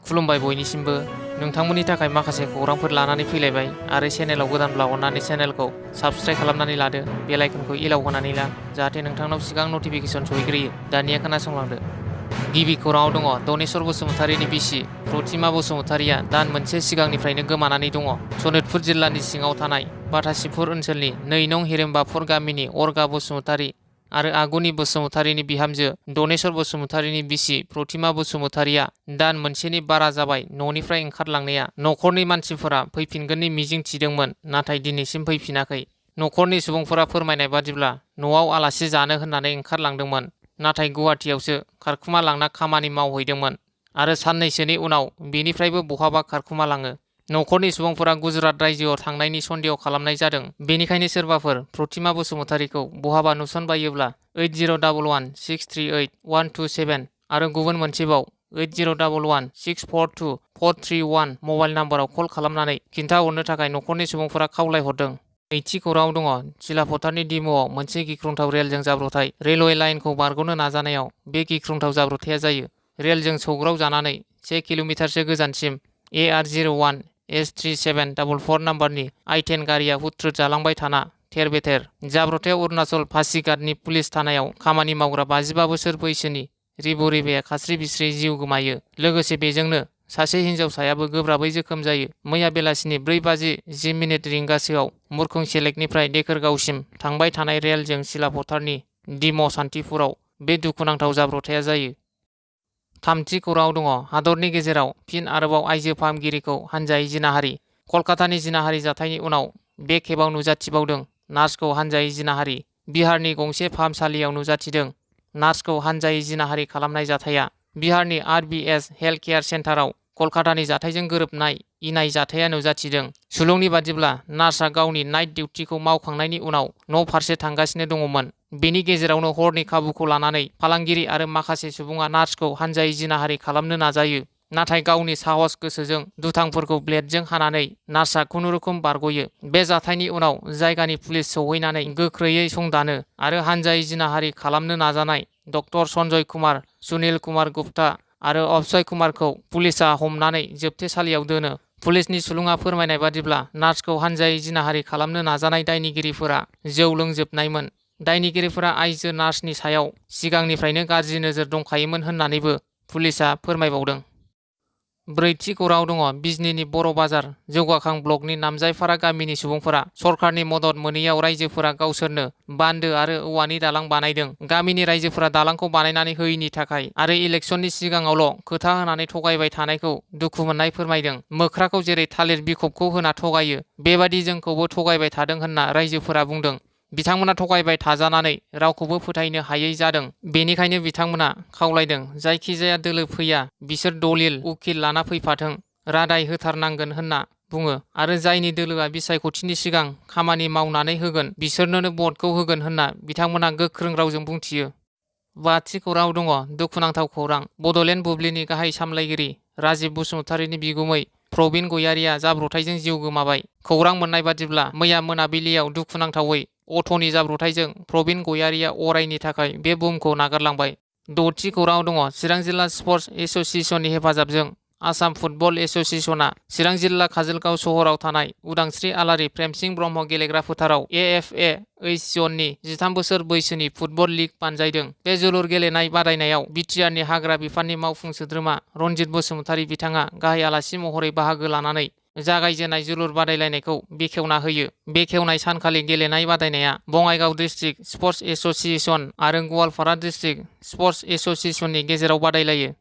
खुलुमबाय बयनिसिमबो। नोंथांमोननि थाखाय माखासे खौरांफोर लानानै फैलायबाय आरो चेनेलाव गोदानब्ला अन्नानै चेनेलखौ साबस्क्राइब खालामनानै लादो, बेल आइकनखौ इलाव होनानै ला जाहाथे नोंथांनाव सिगां नटिफिकेसन सहैग्रोयो। दानिया खोनासंलांदो। गिबि खौराङाव दङ दनेस्वर बसुमतारीनि बिसि प्रतिमा बसुमतारीया दान मोनसे सिगांनिफ्रायनो गोमानानै दङ। सनितपुर जिल्लानि सिङाव थानाय बाथासिपुर ओनसोलनि 2 नं हिरेमबाफुर गामिनि अरगा बसुमतारी आरो आगुनि बसुमतारीनि बिहामजो दनेस्वर बसुमतारीनि बिसि प्रतिमा बसुमतारीया दान मोनसेनि बारा जाबाय न'निफ्राय ओंखारलांनाया। न'खरनि मानसिफोरा फैफिनगोननि मिजिं थिदोंमोन, नाथाय दिनैसिम फैफिनाखै। न'खरनि सुबुंफोरा फोरमायनाय बादिब्ला न'आव आलासि जानो होननानै ओंखारलांदोंमोन, नाथाय गुवाहाटियावसो खारखुमा लांना खामानि मावहैदोंमोन आरो साननैसोनि उनाव बेनिफ्रायबो बहाबा खारखुमा लाङो। न'खरनि सुबुंफोरा गुजरात रायजोआव थांनायनि सन्देह खालामनाय जादों। बेनिखायनो सोरबाफोर प्रतिमा बसुमतारीखौ बहाबा नुसनबायोब्ला 8011638127 आरो गुबुन मोनसेबाव 8011642431 मबाइल नाम्बाराव कल खालामनानै खिन्थाहरनो थाखाय न'खरनि सुबुंफोरा खावलायहरदों। नैथि खौराङाव दङ सिलापथारनि डिम'आव मोनसे गिख्रंथाव रेलजों जाब्रबथाय। रेलवे लाइनखौ बारग'नो नाजानायाव बे गिख्रंथाव जाब्रबथाया जायो। रेलजों सौग्राव जानानै 1 किल'मिटारसो गोजानसिम AR01 S3744 नाम्बारनि I-10 गारिया हुथ्रोद जालांबाय थाना थेर-बेथेर। जाब्रबथायाव अरुणाचल पासिघाटनि पुलिस थानायाव खामानि मावग्रा 55 बोसोर बैसोनि रिबु रिबाया खास्रि-बिस्रि जिउ गोमायो। लोगोसे बेजोंनो सासे हिन्जावसायाबो गोब्राबै जोखोम जायो। मैया बेलासिनि 4:10 रिंगासोआव मुरखुं सेलेकनिफ्राय देकोरगावसिम थांबाय थानाय रेलजों सिलापथारनि डिम' सान्तिपुराव बे दुखुनांथाव जाब्रबथाया जायो। थामथि खौराङाव दङ हादरनि गेजेराव फिन आरोबाव आइजो फाहामगिरिखौ हानजायै जिनाहारि। कलकातानि जिनाहारि जाथायनि उनाव बे खेबाव नुजाथिबावदों नार्सखौ हानजायै जिनाहारि। बिहारनि गंसे फाहामसालियाव नुजाथिदों नार्सखौ हानजायै जिनाहारि खालामनाय जाथाया। बिहारनि RBS हेल्थ केयार सेन्टाराव कलकातानि जाथायजों गोरोबनाय इनाय जाथाया नुजाथिदों। सुलुंनि बादिब्ला नार्सआ गावनि नाइट डिउटिखौ मावखांनायनि उनाव न' फारसे थांगासिनो दङमोन। बेनि गेजेरावनो हरनि खाबुखौ लानानै फालांगिरि आरो माखासे सुबुङा नार्सखौ हानजायै जिनाहारि खालामनो नाजायो। नाथाय गावनि साहस गोसोजों दुथांफोरखौ ब्लेडजों हानानै नार्सआ खुनुरुखुम बारग'यो। बे जाथायनि उनाव जायगानि पुलिस सौहैनानै गोख्रैयै संदानो आरो हानजायै जिनाहारि खालामनो नाजानाय डक्टर सन्जय कुमार, सुनील कुमार गुप्ता आरो अक्षय कुमारखौ पुलिसआ हमनानै जोबथेसालियाव दोनो। पुलिसनि सुलुङा फोरमायनाय बादिब्ला नार्सखौ हानजायै जिनाहारि खालामनो नाजानाय दायनिगिरिफोरा जौ लोंजोबनायमोन। दायनिगिरिफोरा आइजो नार्सनि सायाव सिगांनिफ्रायनो गाज्रि नोजोर दंखायोमोन होननानैबो पुलिसआ फोरमायबावदों। ब्रैथि खौराङाव दङ बिजनीनि बर' बाजार जौगाखां ब्लकनि नामजायफारा गामिनि सुबुंफोरा सरखारनि मदद मोनैयाव रायजोफोरा गावसोरनो बान्दो आरो औवानि दालां बानायदों। गामिनि रायजोफोरा दालांखौ बानायनानै होयैनि थाखाय आरो इलेक्सननि सिगाङावल' खोथा होनानै थगायबाय थानायखौ दुखु मोननाय फोरमायदों। मोख्राखौ जेरै थालिर बिखबखौ होना थगायो, बेबादि जोंखौबो थगायबाय थादों होनना रायजोफोरा बुंदों। बिथांमोना थगायबाय थाजानानै रावखौबो फोथायनो हायै जादों। बेनिखायनो बिथांमोना खावलायदों जायखिजाया दोलो फैया बिसोर दलिल उखिल लाना फैफाथों, रादाय होथारनांगोन होनना बुङो आरो जायनि दोलोआ बिसायख'थिनि सिगां खामानि मावनानै होगोन बिसोरनोनो भटखौ होगोन होनना बिथांमोना गोख्रों रावजों बुंथियो। बाथि खौराङाव दङ दुखुनांथाव खौरां। बड'लेण्ड बुब्लिनि गाहाय सामलायगिरि राजिब बसुमतारीनि बिगुमै प्रबिन गयारिया जाब्रबथायजों जिउ गोमाबाय। खौरां मोननाय बादिब्ला मैया मोनाबिलियाव दुखुनांथावै अट'नि जाब्रबथायजों प्रबिन गयारिया अरायनि थाखाय बे बुहुमखौ नागारलांबाय। द'थि खौराङाव दङ चिरां जिल्ला स्पर्टस एस'सिएशननि हेफाजाबजों आसाम फुटबल एस'सिएशना चिरां जिल्ला काजोलगाव सहराव थानाय उदांस्रि आलारि प्रेमसिं ब्रह्म गेलेग्रा फोथाराव AFA ओइच जननि 13 बोसोर बैसोनि फुटबल लीग बानजायदों। बे जोलुर गेलेनाय बादायनायाव बिटिआरनि हाग्रा बिफाननि मावफुं सोद्रोमा रनजित बसुमतारी बिथाङा गाहाय आलासि महरै बाहागो लानानै जागायजेननाय जोलुर बादायलायनायखौ बेखेवना होयो। बेखेवनाय सानखालि गेलेनाय बादायनाया बङाइगाव डिस्ट्रिक्ट स्पर्टस एस'सिएशन आरो गवालपारा डिस्ट्रिक्ट स्पर्टस एस'सिएशननि गेजेराव बादायलायो।